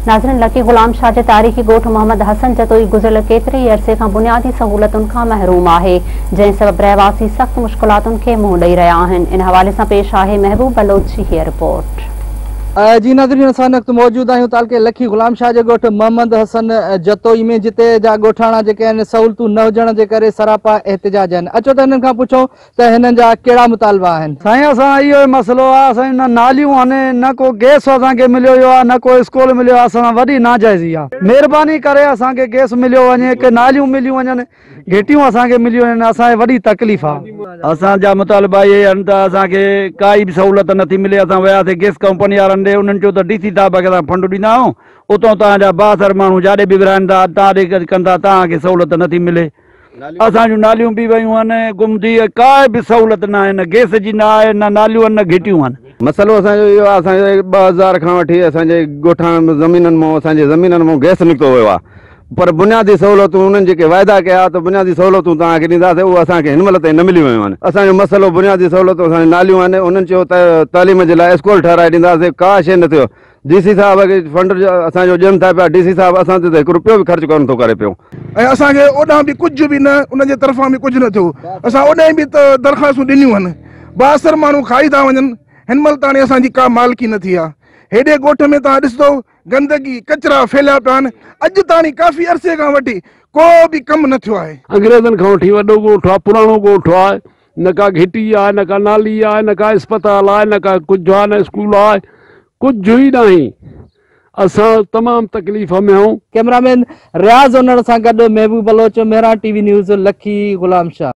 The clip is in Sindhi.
ناظرين لڪي غلام شاهه جي تاريخي ڳوٺ محمد حسن جتوئي گذريل ڪيتري ئي عرصي کان بنيادي سهولتن کان محروم آهي، جنهن سبب رهواسي سخت مشڪلاتن کي منهن ڏئي رهيا آهن. ان حوالي سان پيش آهي محبوب بلوچ جي هيء رپورٽ. جي ناظرين اسان هن وقت موجود آهيون تعلقي لکي غلام شاهه جي ڳوٺ محمد حسن جتوئي ۾ جتي جا ڳوٺاڻا جيڪي آهن سهولتون نه هجڻ جي ڪري سراپا احتجاج آهن اچو ته هنن کان پڇون ته هنن جا ڪهڙا مطالبا آهن. سائين اسان اهو ئي مسئلو آ اسان جون نه ناليون آهن نه ڪو گئس اسان کي مليو ويو آ نه ڪو اسڪول مليو آ اسان سان وڏي ناجائزي آ مهرباني ڪري اسان کي گئس مليو وڃي ڪي ناليون مليون وڃن گهٽيون اسان کي مليون وڃن اسان کي وڏي تڪليف آ. اسان جا مطالبا اهي آهن ته اسان کي ڪائي به سهولت نٿي ملي اسان وياسي گئس ڪمپني وارن ڏي انهن چيو ته ڊي سي صاحب کي اسان فنڊ ڏيندا آهيون اتان توهان جا بااثر ماڻهو جاڏي به ورهائن ٿا تان ڏي ڪن ٿا توهان کي سهولت نٿي ملي. اسان جون ناليون به ويون آهن گم ٿي ڪا به سهولت نه آهي نه گئس جي نه آهي نه ناليون آهن نه گهٽيون آهن. مسئلو اسان جو اهو آهي اسان جي 2000 کان وٺي اسان جي ڳوٺاڻن زمينن مون اسان جي زمينن مون گئس نڪتو ويو آهي پر بنيادي سهولتون انهن جيڪي واعدا ڪيا ته بنيادي سهولتون توهان کي ڏينداسين اهو اسان کي هن مهل تائين نه مليون ويون آهن اسان جو مسئلو بنيادي سهولتون اسان جون ناليون آهن انهن چيو ته تعليم جي لاء اسڪول ٺهرائي ڏينداسين ڪا شيء نه ٿيو ڊي سي صاحب کي فنڊ اسان جو ڏين ٿا پيا ڊي سي صاحب اسان تي ته هڪ روپيو به خرچ ڪونه ٿو ڪري پيو. ۽ اسان کي اوڏانهن به ڪجهه به نه ان جي طرفان به ڪجهه نه ٿيو اسان اوڏانهن به ته درخواستون ڏنيون هن بااثر ماڻهو کائي ٿا وڃن هن مهل تاڻي اسان جي ڪا مالڪي نه ٿي آهي هيڏي ڳوٺ ۾ توهان ڏسندو گندگي ڪچرا ڦهليا پيا آهن اڄ تاڻي ڪافي عرصي کان وٺي ڪو به ڪم نه ٿيو آهي. انگريزن کان وٺي وڏو ڳوٺ آهي پراڻو ڳوٺ آهي نه ڪا گهٽي آهي نه ڪا نالي آهي نه ڪا اسپتال آهي نه ڪا ڪجهه آهي نه اسڪول آهي ڪجهه ئي ناهي اسان تمام تڪليف ۾ آهيون. ڪئميرا مين رياض انڙ سان گڏ Mehboob Baloch, Mehran T V news, Lakki Ghulam Shah.